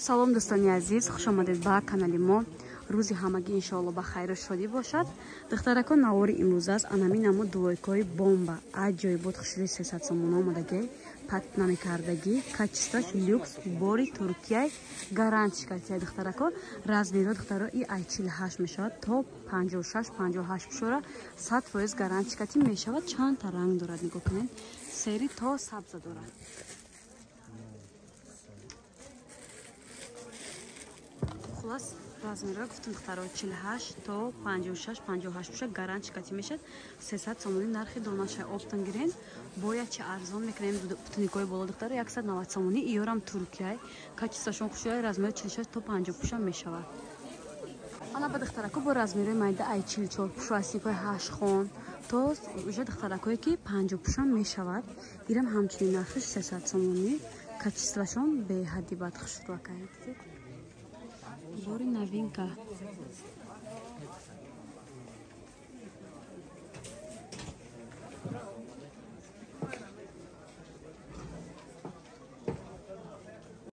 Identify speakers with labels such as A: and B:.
A: Салом, дӯстони азиз, хуш омадед ба канали мо. Рӯзи ҳамагӣ иншоалло ба хайру шодӣ бошад. Духтарако, навори имрӯз аст анамин намо двойкаҳои бомба, аҷоибот, хушрӯи 300 сомон омадагӣ, пат намекардагӣ, качестваш люкс, бори Туркияй, гарантиш картия. Духтарако, размеро, духтаро, и ай 48 мешавад то 56, 58 пушора 100% гарантиш карти мешавад. Чандта ранг дорад, нигоҳ кунед, сери то сабза дорад. Хулас, размерро гуфтум, духтаро, 48 то 56, 58 пуша гарантиш кати мешад. 300 сомонӣ нархи донаша. Оптан гирен, бояд чи арзон мекунем. Туникои боло, духтаро, 190 сомонӣ. Иёрам Туркияй, качествашон хушояй, размери 46 то 50 пуша мешавад. Ана ба духтарако бо размерои майда, ай 44 пушу астикои ҳаштхон то уже духтаракое ки 50 пуша мешавад. Ирам ҳамчунин нархиш 300 сомонӣ, качествашон беҳадди бад хушрӯакай, бори новинка.